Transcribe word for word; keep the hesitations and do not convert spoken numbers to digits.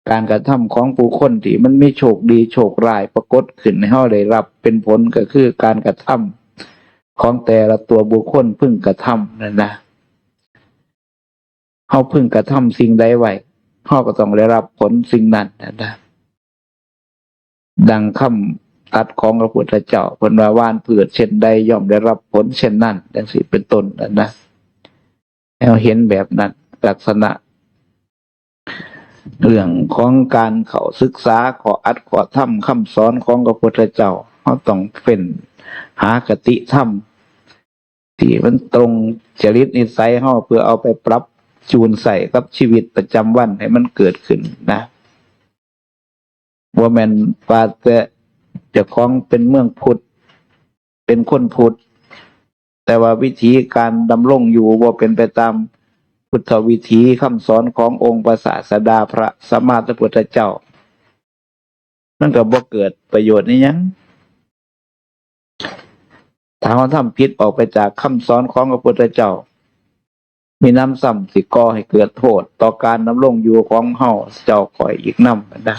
การกระทำของผู้คนที่มันมีโชคดีโชคร้ายปรากฏขึ้นให้เฮาได้รับเป็นผลก็คือการกระทำของแต่ละตัวบุคคลพึงกระทำนั่นนะ เฮาพึงกระทำสิ่งใดไว้ เฮาก็ต้องได้รับผลสิ่งนั้นนะ ดังคำตรัสของพระพุทธเจ้า เพิ่นว่าหว่านพืชเช่นใดย่อมได้รับผลเช่นนั้น จังซี้เป็นต้นนั่นนะ ให้เฮาเห็นแบบนั้น ลักษณะ เรื่องของการเข้าศึกษาข้ออัดข้อธรรมคำสอนของพระพุทธเจ้า เฮาต้องเฟ้นหาคติธรรม ที่มันตรงจริตนิสัยเฮา เพื่อเอาไปปรับจูนใส่กับชีวิตประจำวันให้มันเกิดขึ้นนะ บ่แม่นว่าแต่เจ้าของเป็นเมืองพุทธ เป็นคนพุทธ แต่ว่าวิธีการดำรงอยู่บ่เป็นไปตามพุทธวิถีคำสอนขององค์พระศาสดาพระสัมมาสัมพุทธเจ้า มันก็บ่เกิดประโยชน์อิหยัง ถ้าเฮาทำผิดออกไปจากคำสอนของพระพุทธเจ้า มีหนำซ้ำสิก่อให้เกิดโทษต่อการดำรงอยู่ของเฮาเจ้าข้อยอีกนำนะ